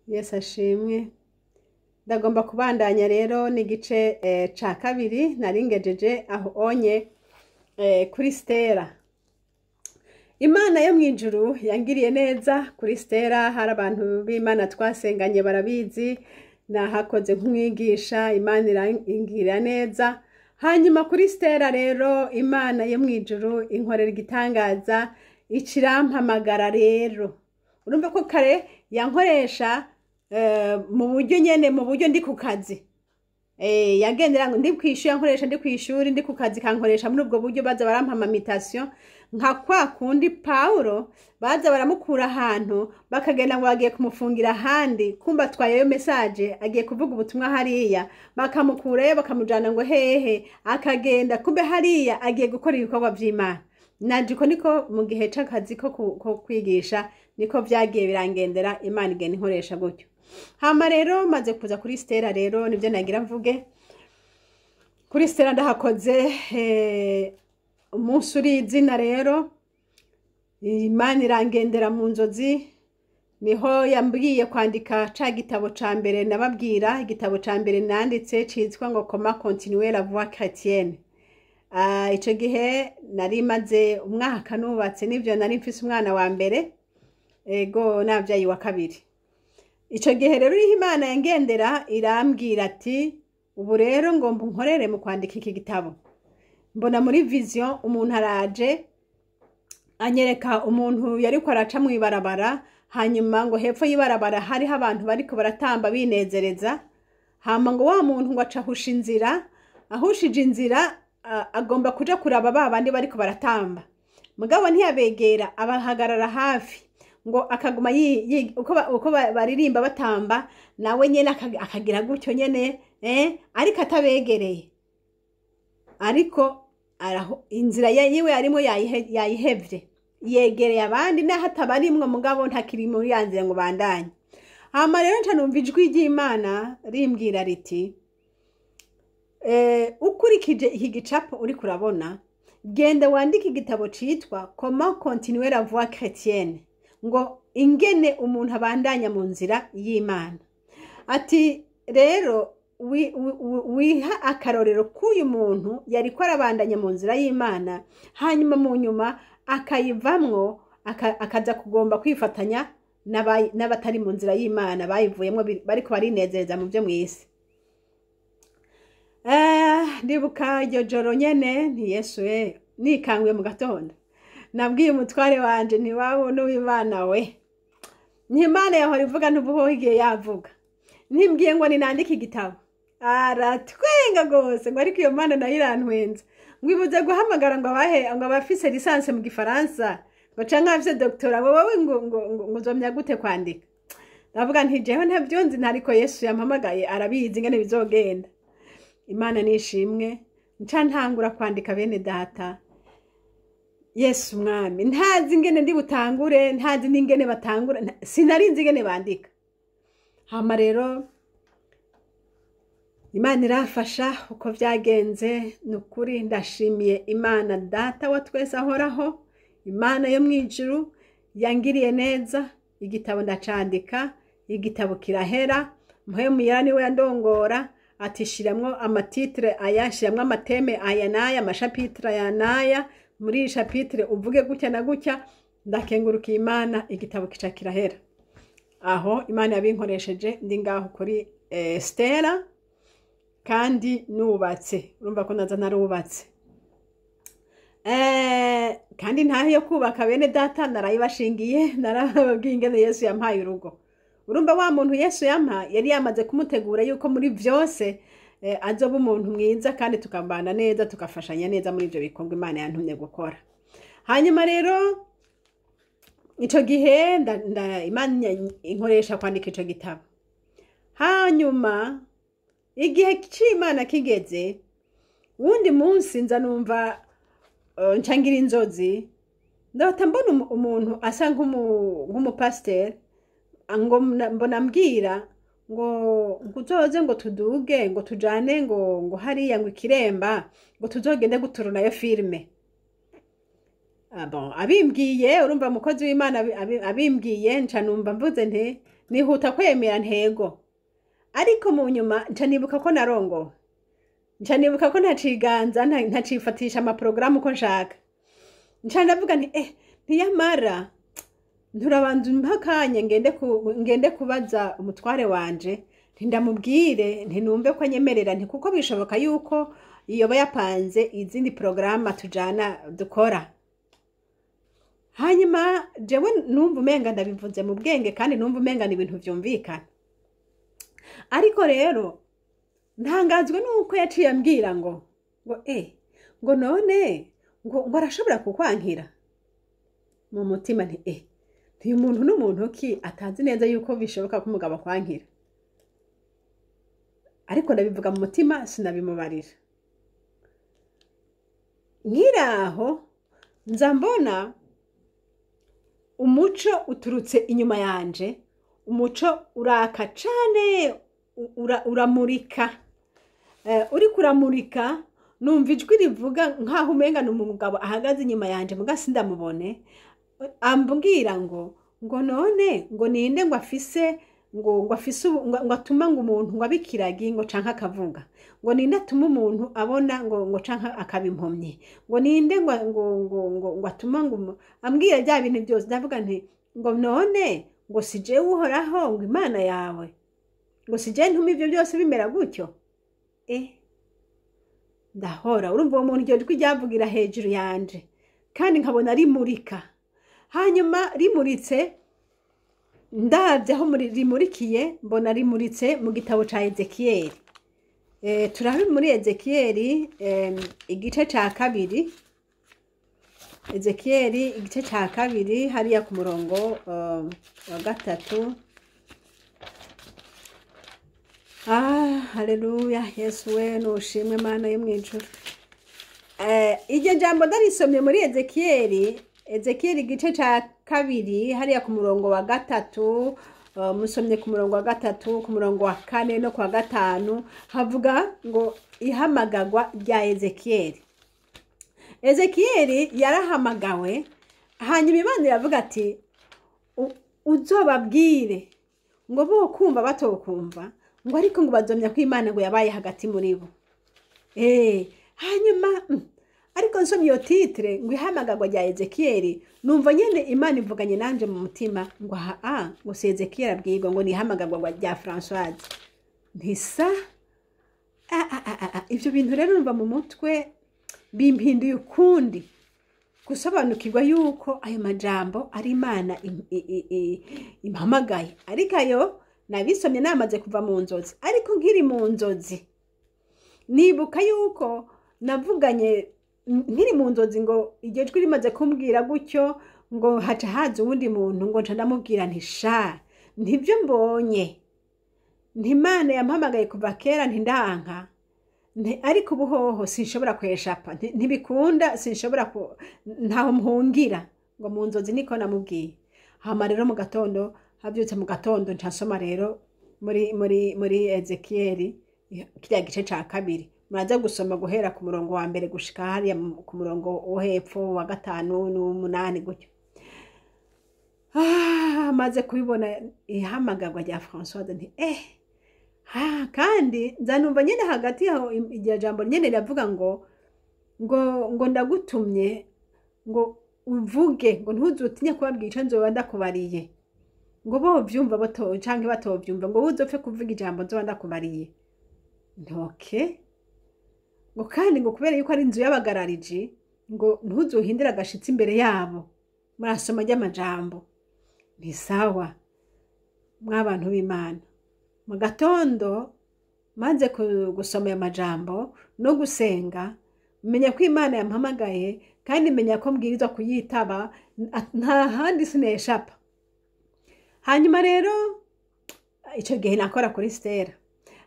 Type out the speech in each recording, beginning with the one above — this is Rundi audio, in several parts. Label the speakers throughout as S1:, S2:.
S1: Yesu ashimwe. Ndagomba kubandanya rero n'igice ca kabiri naringejeje aho onye kuri Stella. Imana yo mw'ijuru yangiriye neza kuri Stella. Hari abantu b'Imana twasenganye barabizi, nahakoze nk'umwigisha, Imana irangirira neza. Hanyuma kuri Stella rero Imana yo mw'ijuru inkorera igitangaza, icirampamagara rero. Urumva ko kare yankoresha mu buryo nyene, mu buryo ndi ku kazi. Yagendera ngo ndi kw'ishuri, yankoresha ndi kw'ishuri, ndi ku kazi kankoresha muri ubwo buryo, baza barampa ama mutation nka kwa kundi Paulo baza baramukura ahantu bakagenda ngo bagiye kumufungira ahandi, kumba atwayeyo message, agiye kuvuga ubutumwa hariya, bakamukurayo bakamujana ngo hehe, akagenda kumbe hariya agiye gukora ibikorwa vy'Imana. Naje uko niko mu gihe c'akazi ko kwigisha niko vyagiye birangendera, Imana igenda inkoresha gutyo. Hama rero maze kuza kuri Stella rero nivyo nagira mvuge. Kuri Stella ndahakoze umunsi uri izina rero, Imana irangendera mu nzozi, niho yambwiye kwandika ca gitabo ca mbere nababwira, igitabo ca mbere nanditse citwa ngo Comment continuer la voie chrétienne. Ico gihe nari maze umwaka nubatse, nivyo nari mfise umwana wa mbere, ego navyaye wa kabiri. Ico gihe rero uriho Imana yangendera irambwira ati ubu rero ngomba unkorere mu kwandika iki gitabo. Mbona muri vision umuntu araje anyereka umuntu yariko araca mw'ibarabara, hanyuma ngo hepfo y'ibarabara hariho abantu bariko baratamba binezereza, hama ngo wa muntu ngo aca ahusha inzira, ahushije inzira agomba kuja kuraba ba bandi bariko baratamba, mugabo ntiyabegera, abahagarara hafi ngo akaguma uko baririmba batamba, nawe nyene akagira gutyo nyene, ariko atabegereye, ariko araho inzira yiwe arimo yayihevye, yegereye abandi naho atabarimwo, mugabo ntakiri muri ya nzira ngo bandanye. Hama rero nca numva ijwi ry'Imana rimbwira riti ukurikije iki gicapo uriko urabona, genda wandike igitabo citwa Comment continuer la voie chrétienne, ngo ingene umuntu abandanya mu nzira y'Imana. Ati rero wiha akarorero k'uyu muntu yariko arabandanya mu nzira y'Imana, hanyuma mu nyuma akayivamwo, akaza kugomba kwifatanya n'abatari mu nzira y'Imana, bayivuyemwo, bariko barinezereza mu vyo mw'isi. Ndibuka iryo joro nyene nti Yesu we, nikanguye mu gatondo nabwiye umutware wanje ntiwabona uw'Imana we, nti Imana yahora ivuga ntubuhoho igihe yavuga, ntimbwiye ngo ninandike igitabo. Aratwenga gose ngo ariko iyo Mana nayo irantwenza, ngo ibuze guhamagara ngo abahe ngo abafise licence mu gifaransa ngo canke abafise doctorat, ngo wowe ngo uzomenya gute kwandika. Ndavuga nti jewe ntabyo nzi, ntariko Yesu yampamagaye arabizi ingene bizogenda. Imana nishimwe, nca ntangura kwandika bene data. Yesu mwami, ntazi ingene ndi butangure, ntazi n'ingene batangura, sinari nzi ingene bandika. Hama rero Imana irafasha uko vyagenze. Ni ukuri ndashimiye Imana Data wa twese ahoraho, Imana yo mw'ijuru yangiriye neza. Igitabo ndacandika, igitabo kirahera. Mpwemu Yera niwe yandongora ati shiramwo ama titres aya, shiramwo ama thèmes aya n'aya, ama chapitres aya n'aya, muri iyi chapitre uvuge gutya na gutya. Ndakengurukiye Imana, igitabo kica kirahera. Aho Imana yabinkoresheje ndi ngaho kuri Stella kandi nubatse. Urumva ko naza narubatse, kandi ntahe yo kubaka bene data narayibashingiye, narababwiye ingene Yesu yampaye urugo. Urumva wa muntu Yesu yampa yari yamaze kumutegura yuko muri vyose azoba umuntu mwiza, kandi tukabana neza, tugafashanya neza muri ivyo bikorwa Imana yantumye gukora. Hanyuma rero ico gihe Imana inkoresha kwandika ico gitabo. Hanyuma igihe c'Imana kigeze, wundi munsi nza numva ncangira inzozi, ndota mbona umuntu asa nk'umupasiteri, ngo mbona mbwira ngo uzoze ngo tuduge ngo tujane ngo hariya ngo ikiremba ngo tuzogende guturunayo film. Ah, bon, abimbwiye, urumva umukozi w'Imana abimbwiye, nca numva mvuze nti nihuta kwemera ntego. Ariko mu nyuma nca nibuka ko narongowe, nca nibuka ko ntaciganza, ntacifatisha amaporogaramu uko nshaka. Nca ndavuga nti ntiyamara nturabanza umpe akanya ngende kubaza umutware wanje, nti ndamubwire, nti numve ko anyemerera, nti kuko bishoboka yuko yoba yapanze izindi porogaramu tujana dukora. Hanyuma jewe numva umenga ndabivuze mu bwenge, kandi numva umenga ni ibintu vyumvikana. Ariko rero ntangazwe nuko yaciye ambwira ngo none ngo arashobora kukwankira. Mu mutima nti uyu muntu n'umuntu ki atazi neza yuko bishoboka ko umugabo akwankira. Ariko ndabivuga mu mutima, sinabimubarira. Nkiraho nza mbona umuco uturutse inyuma yanje, umuco uraka cane, uramurika. Uriko uramurika, numva ijwi rivuga nkaho umenga ni umugabo ahagaze inyuma yanje, muga sindamubone, ambwira ngo none ngo ninde ngo afise ngo afise ngo atuma ngo umuntu ngo abikiragi ngo canke akavuga, ngo ninde atuma umuntu abona ngo canke akaba impumyi, ngo ninde ngo atuma ngo ambwira bya bintu byose. Ndavuga nti ngo none ngo si jewe Uhoraho ngo Imana yawe, ngo si jewe ntuma ivyo byose bimera gutyo. Ndahora urumva uwo muntu iryo jwi ryavugira hejuru yanje, kandi nkabona rimurika. Hanyuma rimuritse, ndavye aho rimurikiye, mbona rimuritse mu gitabo ca Ezekiyeli. Turabe muri Ezekiyeli, igice ca 2. Ezekiyeli igice ca 2 hariya ku murongo wa 3. Haleluya, Yesu we nushimwe Mana yo mwijuru. Iryo jambo ndarisomye muri Ezekiyeli, Ezekiyeli igice ca 2 hariya ku murongo wa 3, musomye ku murongo wa 3, ku murongo wa 4 no kwa 5, havuga ngo ihamagagwa rya Ezekiyeli. Ezekiyeli yarahamagawe, hanyuma Imana iravuga ati uzobabwire ngo bo kumva batokumva, ngo ariko ngo bazomya ko Imana ngo yabaye hagati muri bo. Hanyuma ariko nsomye iyo titre ngo ihamagagwa rya Ezekiyeli, numva nyene Imana ivuganye nanje mu mutima ngo ngo si Ezekiyeli abwirwa, ngo ni ihamagagwa rya Françoise. Ntisa ivyo bintu rero numva mu mutwe bimpinduye ukundi gusobanukirwa yuko ayo majambo ari Imana impamagaye. Ariko ayo nabisomye namaze kuva mu nzozi, ariko nkiri mu nzozi nibuka yuko navuganye nkiri mu nzozi ngo iryo jwi rimaze kumbwira gutyo ngo haca haza uwundi muntu, ngo nca ndamubwira nti sha ntibyo mbonye, nti Imana yampamagaye kuva kera ntindanka, ariko ubu hoho sinshobora kweshapa, ntibikunda, sinshobora ntaho mpungira, ngo mu nzozi niko namubwiye. Hama rero mu gatondo havyutse mu gatondo nca nsoma rero muri Ezekiyeli kiriya gice ca 2. Muraza gusoma guhera ku murongo wa 1 gushika hariya ku murongo wo hepfo wa 5 n'umunani gutyo. Maze kubibona ihamagagwa rya Françoise nti kandi nza numva nyene hagati aho iryo jambo nyene riravuga ngo ndagutumye ngo uvuge, ngo ntuzutinye kubabwira ico nzoba ndakubariye, ngo bovyumva canke batovyumva, ngo uzopfe kuvuga ijambo nzoba ndakubariye. Ntoke ngo kandi ngo kubera yuko ari inzu y'abagarariji ngo ntuzuhindire agashitsi imbere yabo. Murasoma ry'amajambo. Ni sawa mwabantu b'Imana. Mu gatondo maze gusoma aya majambo no gusenga, menya ko Imana yampamagaye, kandi menya ko mbwirizwa kuyitaba, nta handi sineshapa. Hanyuma rero ico gihe nakora kuri Stella.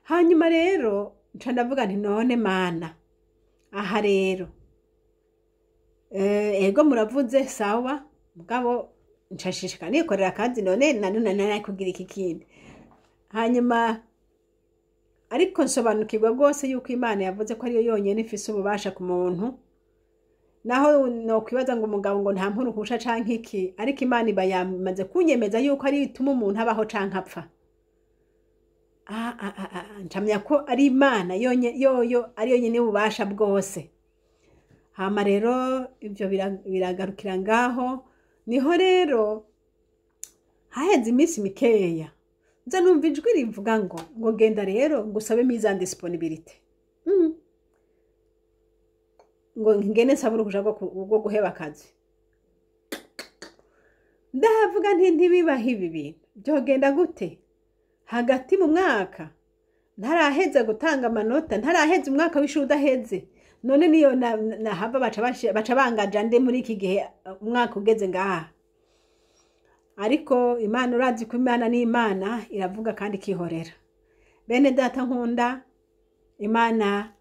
S1: Hanyuma rero nca ndavuga nti none Mana, aha rero ego muravuze sawa, mugabo nca nshishika nikorera akazi, none nani kugira iki kindi. Hanyuma ariko nsobanukirwa rwose yuko Imana yavuze ko ariyo yonyene ifise ububasha ku muntu. Naho nokwibaza ngo umugabo ngo nta mpuruhusha canke iki, ariko Imana iba yamaze kunyemeza yuko ari ituma umuntu abaho canke apfa. Ncamya ko ari Imana yoyo ari yonyene ububasha bwose. Hama rero ivyo biragarukira ngaho. Niho rero haheze iminsi mikeya, nza numva ijwi rivuga ngo genda rero ngo usabe mise en disponibilité. Ngo ngende nsaba uruhusha rwo guheba akazi. Ndavuga nti ntibibaho, ibi bintu byogenda gute hagati mu mwaka, ntaraheza gutanga amanota, ntaraheza umwaka w'ishuri udaheze? None niyo nahava baca bangaja nde muri iki gihe umwaka ugeze ngaha? Ariko Imana, urazi ko Imana ni Imana, iravuga kandi ikihorera. Bene data nkunda, Imana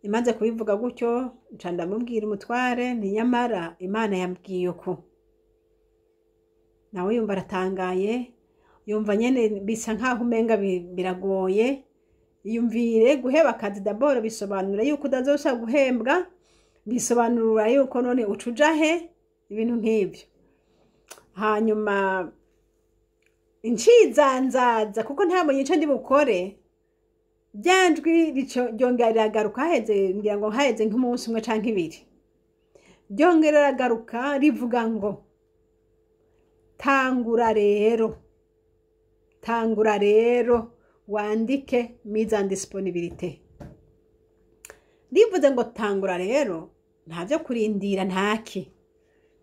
S1: imaze kubivuga gutyo, nca ndamubwira umutware ni nyamara Imana yambwiye uku. Nawe yumva aratangaye, yumva nyene bisa nkaho umenga biragoye. Yumvire guheba akazi, d'abord bisobanura yuko utazosha guhembwa, bisobanura yuko none ucuja he, ibintu nk'ibyo. Hanyuma incizanzaza kuko ntabonye ico ndi bukore. Rya jwi ryongera riragaruka. Haheze, ngira ngo haheze nk'umunsi umwe canke ibiri, ryongera riragaruka rivuga ngo tangura rero, tangura rero wandike mise en disponibilité. Rivuze ngo tangura rero, nta byo kurindira, ntaki.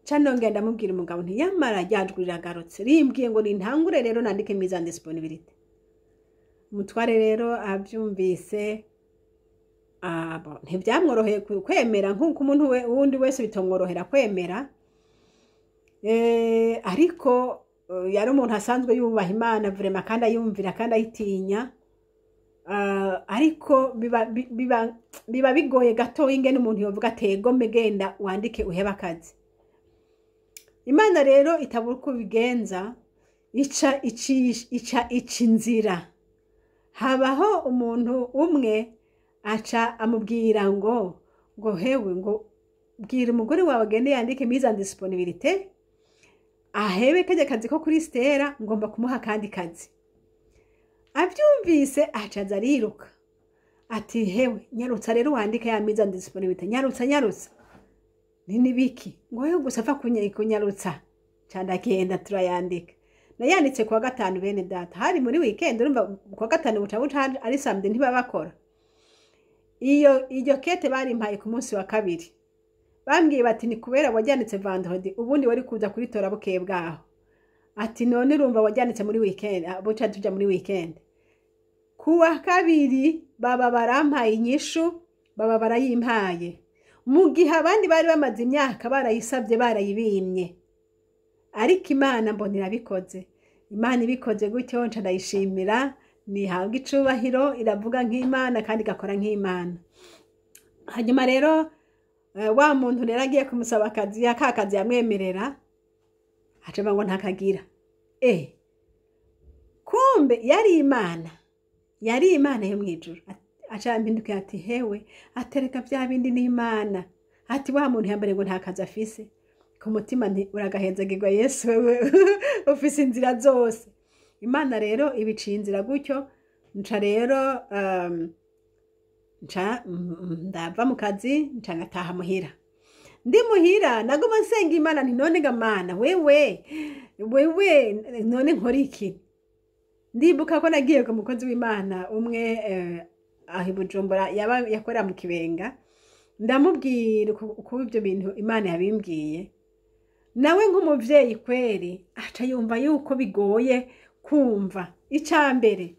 S1: Ca nongera ndamubwira umugabo nti yamara rya jwi riragarutse, rimbwiye ngo nintangure rero nandike mise en disponibilité. Umutware rero abyumvise, bon, ntibyamworoheye kwemera nk'uko umuntu wundi wese bitomworohera kwemera. Ariko yari umuntu asanzwe yubaha Imana vraiment, kandi ayumvira kandi ayitinya. Ariko biba bigoye gatoya ingene umuntu yovuga ategome genda wandike uhebe akazi. Imana rero itabura uko bigenza, ica inzira. Habaho umuntu umwe aca amubwira ngo hewe, ngo bwira umugore wawe agende yandike mise en disponibilité, ahebe kajya kazi ko kuri Stella, ngomba kumuha akandi kazi. Abyumvise acaza ariruka ati hewe, nyarutsa rero wandike ya mise en disponibilité, nyarutsa, nyarutsa. Ni nibiki? Ngo hewe gusa apfa kunyarutsa. Candagenda turayandika. Nayanditse kuwa gatanu, bene data, hari muri weekend. Urumva kuwa gatanu buca ari samedi, ntibabakora. Iyo iryo kete barimpaye ku munsi wa kabiri. Bambwiye bati ni kubera wajyanitse vendredi, ubundi wari kuza kuritora bukeye bwaho. Ati none urumva wajyanitse muri weekend, buca tuja muri weekend. Kuwa kabiri baba barampaye inyishu, baba barayimpaye mu gihe abandi bari bamaze imyaka barayisabye barayibimye. Ariko Imana mbona irabikoze. Imana ibikoze gutyo, nca ndayishimira, nihabwa icubahiro. Iravuga nk'Imana kandi igakora nk'Imana. Hanyuma rero wa muntu rero agiye kumusaba akazi, ka kazi yamwemerera, aca ngo ntakagira. Kumbe yari Imana, yari Imana yo mw'ijuru. Aca ampindukiye ati hewe, atereka bya bindi n'Imana. Ati wa muntu yambare ngo nta kazi afise. Ku mutima nti uragahezagirwa Yesu, wewe ufise inzira zose. Imana rero ibiciye inzira gutyo. Nca rero nca ndava mu kazi, nca ngataha muhira. Ndi muhira naguma nsenga Imana nti none ga Mana wewe, wewe none nkora iki? Ndibuka ko nagiye ku mukozi w'Imana umwe aho i Bujumbura, yaba yakorera mu Kibenga. Ndamubwira uko ibyo bintu Imana yabimbwiye. Nawe nk'umuvyeyi kweri aca yumva yuko bigoye kumva. Ica mbere,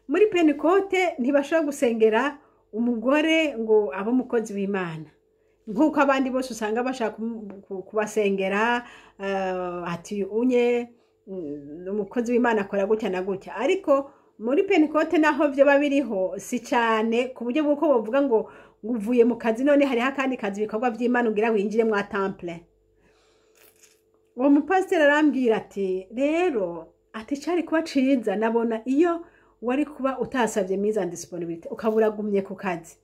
S1: muri Pentecôte ntibashobora gusengera umugore ngo abe umukozi w'Imana nk'uko abandi bose usanga bashaka kubasengera, ati unye umukozi w'Imana akora gutya na gutya. Ariko muri Pentecôte naho vyoba biriho, si cyane ku buryo bw'uko bavuga ngo uvuye mu kazi, none hariho akandi kazi, ibikorwa vy'Imana ugira winjire mwa temple. Uwo mupasiteri arambwira ati rero, ati cari kuba ciza nabona iyo wari kuba utasabye mise en disponibilité, ukaba uragumye ku kazi.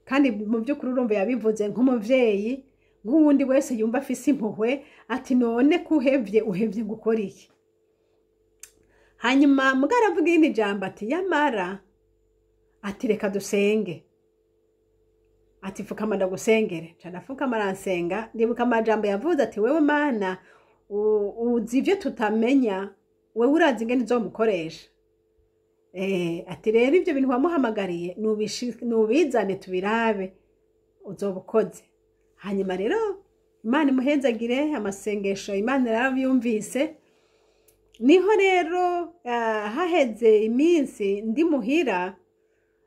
S1: Kandi mu by'ukuri urumva yabivuze nk'umuvyeyi, nk'uwundi wese yumva afise impuhwe, ati none ko uhevye, uhevye gukora iki? Hanyuma mugabo aravuga irindi jambo ati yamara, ati reka dusenge, ati pfukama ndagusengere. Nca ndapfukama, aransenga. Ndibuka amajambo yavuze ati wewe Mana uzi ivyo tutamenya, wewe urazi ingene uzomukoresha. Ati rero ivyo bintu wamuhamagariye nubizane tubirabe, uzoba ukoze. Hanyuma rero Imana imuhezagire, amasengesho Imana yarabyumvise. Niho rero haheze iminsi ndi muhira,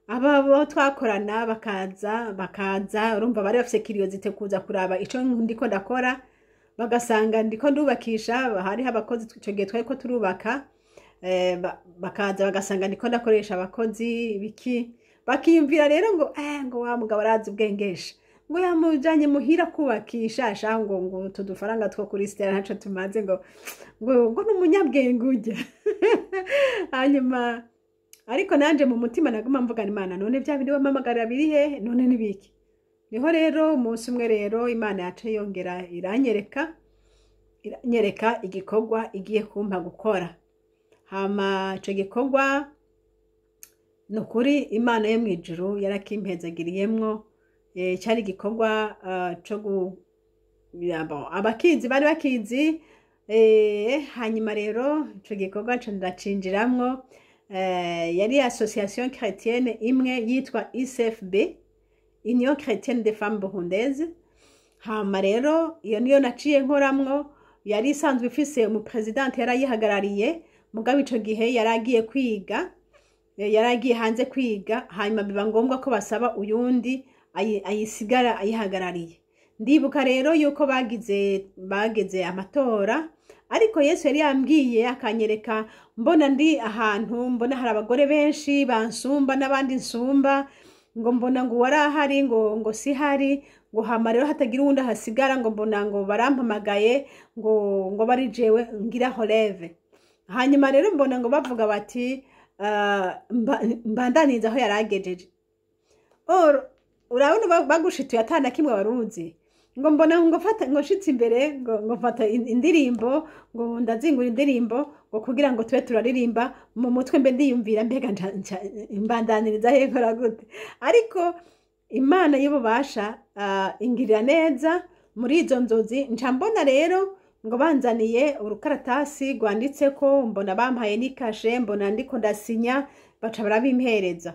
S1: aba bo twakorana bakaza, urumva bari bafise curiosité kuza kuraba ico ndiko ndakora, bagasanga ndiko ndubakisha. Hariho abakozi ico gihe twariko turubaka, bakaza bagasanga ndiko ndakoresha abakozi biki, bakiyumvira rero ngo ngo wa mugabo arazi ubwengesha, ngo yamujanye muhira kubakisha sha, ngo utu dufaranga two kuri Stella ntaco tumaze, ngo n'umunyabwenge urya. Hanyuma ariko nanje mu mutima naguma mvugana Imana, none bya bindi wampamagarira biri hehe? None nibiki? Niho rero umunsi umwe rero Imana yaciye yongera iranyereka igikorwa igiye kumpa gukora. Hama ico gikorwa ni ukuri Imana yo mw'ijuru yarakimpezagiriyemwo. Cari igikorwa co bon, abakizi bari bakizi. Hanyuma rero ico gikorwa nca ndacinjiramwo. Yari association chrétienne imwe yitwa ICFB, Union Chrétienne des Femmes Burundaises. Hama rero iyo niyo naciye nkoramwo. Yari isanzwe ifise umupresidente yarayihagarariye, mugabo ico gihe yari agiye kwiga, yari agiye hanze kwiga. Hanyuma biba ngombwa ko basaba uyundi ayisigara ayihagarariye. Ndibuka rero yuko bageze amatora, ariko Yesu yari yambwiye akanyereka, mbona ndi ahantu, mbona hari abagore benshi bansumba n'abandi nsumba, ngo mbona ngo uwari ahari ngo sihari, ngo hama rero hatagira uwundi ahasigara, ngo mbona ngo barampamagaye ngo bari jewe ngira relève. Hanyuma rero mbona ngo bavuga bati mbandaniriza aho yaragejeje. Or urabona bagushituye atana kimwe waruzi. Ngo mbona ngo fata, ngo nshitse imbere, ngo mfata indirimbo, ngo ndazingura indirimbo, ngo kugira ngo tube turaririmba mu mutwe, mbe ndiyumvira mbega mbandaniriza he, nkora gute? Ariko Imana y'ububasha ingirira neza. Muri izo nzozi nca mbona rero ngo banzaniye urukaratasi rwanditseko, mbona bampaye n'ikashe, mbona ndiko ndasinya, baca barabimpereza.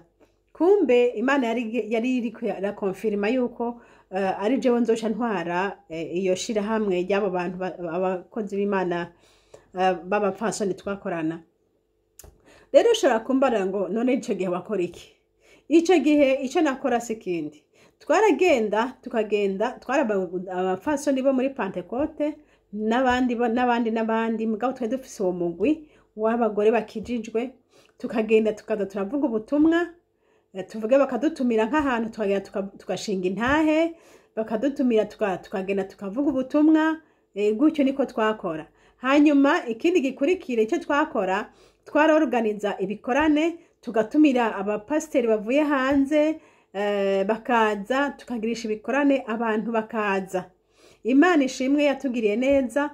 S1: Kumbe Imana yari iriko irakonfirima yuko ari jewe nzoca ntwara iyo shirahamwe ry'abo bantu abakozi b'Imana b'abapfasoni twakorana. Rero ushobora kumbarira ngo none ico gihe wakora iki? Ico gihe ico nakora si kindi, twaragenda, tukagenda, twari abapfasoni bo muri Pantekote n'abandi n'abandi n'abandi, mugabo twari dufise uwo mugwi w'abagore bakijijwe. Tukagenda, tukaza turavuga ubutumwa. Tuvuge bakadutumira nk'ahantu, tukagenda tugashinga intahe, bakadutumira tukagenda tukavuga ubutumwa. Gutyo niko twakora. Hanyuma ikindi gikurikira icyo twakora, twaraorganiza ibikorane, tugatumira abapasiteri bavuye hanze, bakaza tukagirisha ibikorane, abantu bakaza. Imana ishimwe yatugiriye neza.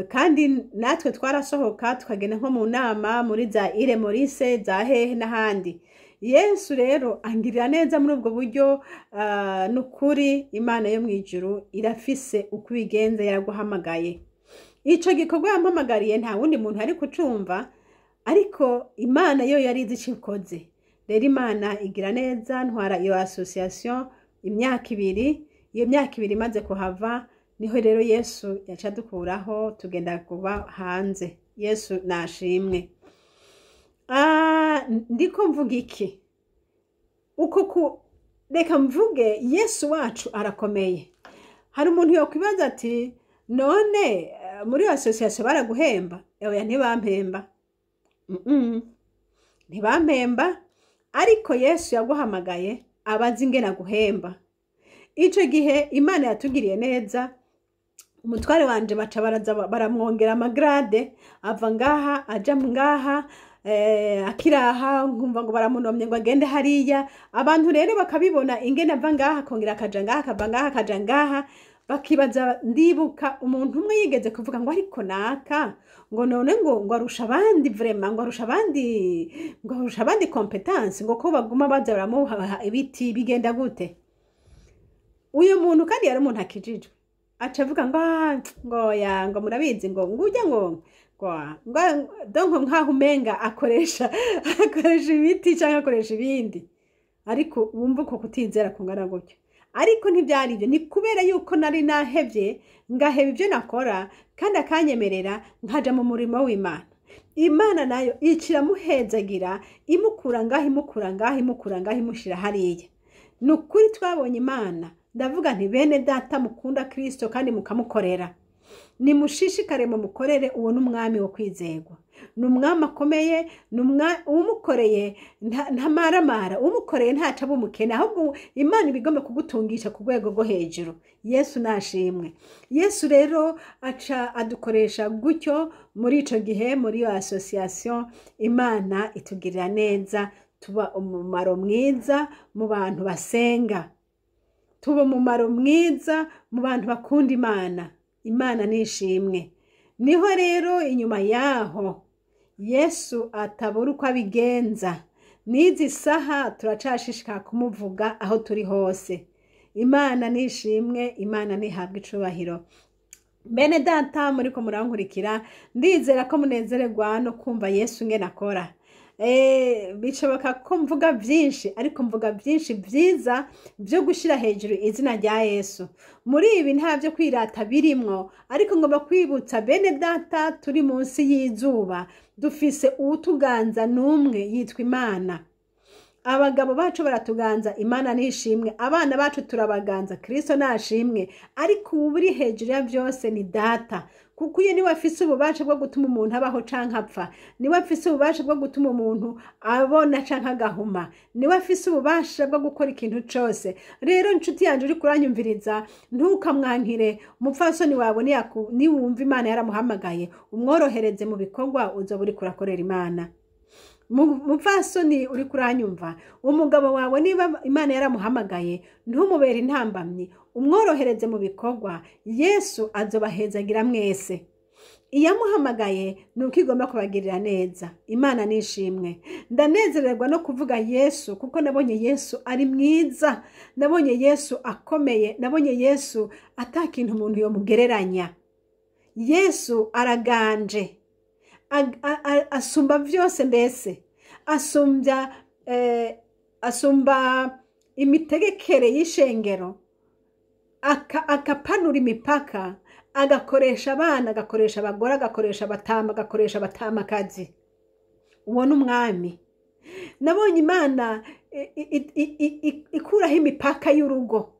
S1: Kandi natwe twarasohoka tukagenda nko mu nama muri za Île Maurice, za hehe n'ahandi. Yesu rero angirira neza muri ubwo buryo. Nukuri Imana yo mu ijuru irafise uko ibigenza. Yaraguhamagaye, ico gikorwa yampamagariye nta wundi muntu ari kucumva, ariko Imana yo yari izi ico ikoze. Rero Imana igira neza, ntwara iyo association imyaka 2. Iyo myaka 2 imaze kuhava, niho rero Yesu yaca dukuraho, tugenda kuba hanze. Yesu nashimwe. Ndiko mvuga iki? Uko ku reka mvuge, Yesu wacu arakomeye. Hari umuntu yokwibaza ati none muri association baraguhemba? Oya, ntibampemba. Ntibampemba, ariko Yesu yaguhamagaye abazi ingene aguhemba. Ico gihe Imana yatugiriye neza. Umutware wanje baca baraza baramwongera ama grade, ava ngaha aja ngaha, akiraha nkumva ngo baramunomye ngo agende hariya. Abantu rero bakabibona ingene ava ngaha akongera akaja ngaha, akava ngaha akaja ngaha, bakibaza. Ndibuka umuntu umwe yigeze kuvuga ngo: "Ariko naka," ngo, "none ngo arusha abandi vraiment, ngo arusha abandi compétence, ngo ko baguma baza baramuha ibiti, bigenda gute?" Uyu muntu kandi yari umuntu akijijwe, aca avuga ngo: "Ah, ngo ya, ngo murabizi, ngo ngujya, ngo donc nkaho umenga akoresha ibiti cyangwa akoresha ibindi." Ariko wumva uko kutizera kungana gutyo. Ariko ntibyari ibyo, ni kubera yuko nari nahevye, ngaheba ibyo nakora, kandi akanyemerera nkaja mu murimo w'Imana. Imana nayo iciramuhezagira, imukura ngaha, imukura ngaha, imukura ngaha, imushira hariya. Ni ukuri twabonye Imana. Ndavuga nti: "Bene data mukunda Kirisito kandi mukamukorera, nimushishikare mumukorere. Uwo ni umwami wo kwizerwa, ni umwami akomeye, ni umukoreye ntamaramara, umukoreye ntaca aba umukene, ahubwo Imana iba igomba kugutungisha ku rwego rwo hejuru." Yesu nashimwe. Yesu rero aca adukoresha gutyo muri ico gihe, muri iyo association. Imana itugirira neza, tuba umumaro mwiza mu bantu basenga, tuba umumaro mwiza mu bantu bakunda Imana. Imana nishimwe. Niho rero inyuma yaho Yesu atabura uko abigenza. N'izi saha turacashishikara kumuvuga aho turi hose. Imana nishimwe, Imana nihabwe icubahiro. Bene data muriko murankurikira, ndizera ko munezererwa no kumva Yesu ngene akora. Bishoboka ko mvuga byinshi, ariko mvuga byinshi byiza byo gushyira hejuru izina rya Yesu. Muri ibi nta byo kwirata birimwo, ariko ngomba kwibutsa bene data, turi munsi y'izuba, dufise uwutuganza n'umwe yitwa Imana. Abagabo bacu baratuganza, Imana nishimwe. Abana bacu turabaganza, Kristo nashimwe. Ariko ubu uri hejuru ya byose ni Data, kuko iyo niwe afise ububasha bwo gutuma umuntu abaho canke apfa, niwe afise ububasha bwo gutuma umuntu abona canke agahuma, niwe afise ububasha bwo gukora ikintu cose. Rero inshuti yanje uri kuranyumviriza, ntukamwankire umupfasoni wawe. Niwumva Imana yaramuhamagaye, umworohereze mu bikorwa, uzoba uriko urakorera Imana. Mupfasoni uri kuranyumva, umugabo wawe niba Imana yaramuhamagaye, ntumubere intambamyi, umworohereze mu bikorwa. Yesu azobahezagira mwese. Iyamuhamagaye ni uko igomba kubagirira neza. Imana nishimwe. Ndanezererwa no kuvuga Yesu, kuko nabonye Yesu ari mwiza, nabonye Yesu akomeye, nabonye Yesu atakintu umuntu yomugereranya. Yesu araganje, asumba byose, mbese asumbya, asumba imitegekere y'ishengero, akapanura imipaka, agakoresha abana, agakoresha abagore, agakoresha abatama, agakoresha abatamakazi. Uwo ni umwami. Nabonye Imana ikuraho imipaka y'urugo.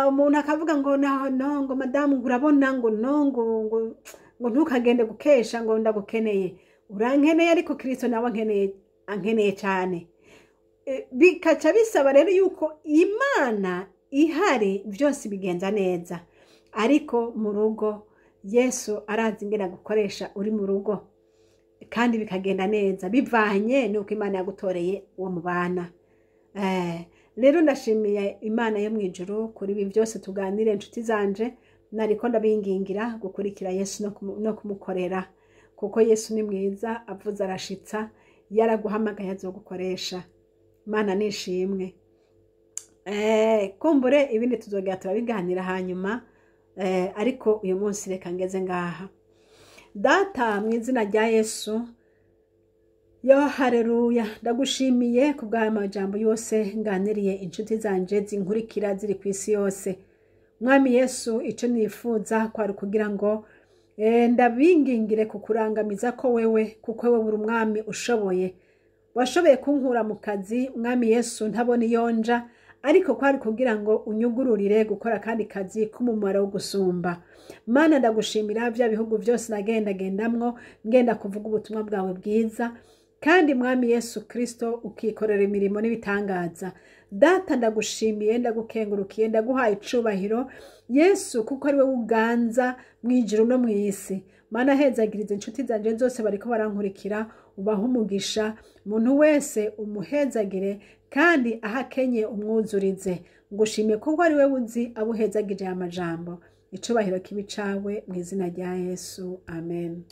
S1: Umuntu akavuga ngo: "No, no," ngo, "madamu," ngo, "urabona," ngo, "no," ngo "ntukagende gukesha," ngo, "ndagukeneye." Urankeneye, ariko Kirisito nawe ankeneye cyane. Bikaca bisaba rero yuko Imana ihari, byose bigenza neza. Ariko mu rugo Yesu arazi ingene gukoresha uri mu rugo, kandi bikagenda neza bivanye n'uko Imana yagutoreye uwo mubana. Rero ndashimiye Imana yo mu ijuru kuri ibi byose tuganire. Inshuti zanje, nariko ndabingingira gukurikira Yesu no kumukorera, kuko Yesu ni mwiza, avuze arashitsa. Yaraguhamagaye, azogukoresha. Imana nishimwe. Kumbure ibindi tuzongera turabiganira hanyuma, ariko uyu munsi reka ngeze ngaha. Data, mu izina rya Yesu, yo hareruya, ndagushimiye ku bw'aya majambo yose nganiriye inshuti zanje zinkurikira ziri ku isi yose. Mwami Yesu, icyo nifuza kwari kugira ngo ndabingingire kukurangamiza ko wewe, kuko wewe uri umwami ushoboye. Washoboye kunkura mu kazi, Mwami Yesu, ntabona iyo nja, ariko kwari kugira ngo unyugururire gukora akandi kazi k'umumaro wo gusumba. Mana, ndagushimira bya bihugu byose nagendagendamwo ngenda kuvuga ubutumwa bwawe bwiza. Kandi Mwami Yesu Kristo, ukikorera imirimo n'ibitangaza. Data, ndagushimiye, ndagukengurukiye, ndaguhaye icubahiro Yesu, kuko ari wowe uganza mu ijuru no mu isi. Mana, hezagiriza inshuti zanje zose bariko barankurikira, ubahe umugisha. Umuntu wese umuhezagire, kandi aho akenye umwuzurize. Ngushimiye kuko ari wowe uzi abo uhezagije aya majambo. Icubahiro kibe icawe, mu izina rya Yesu, amen.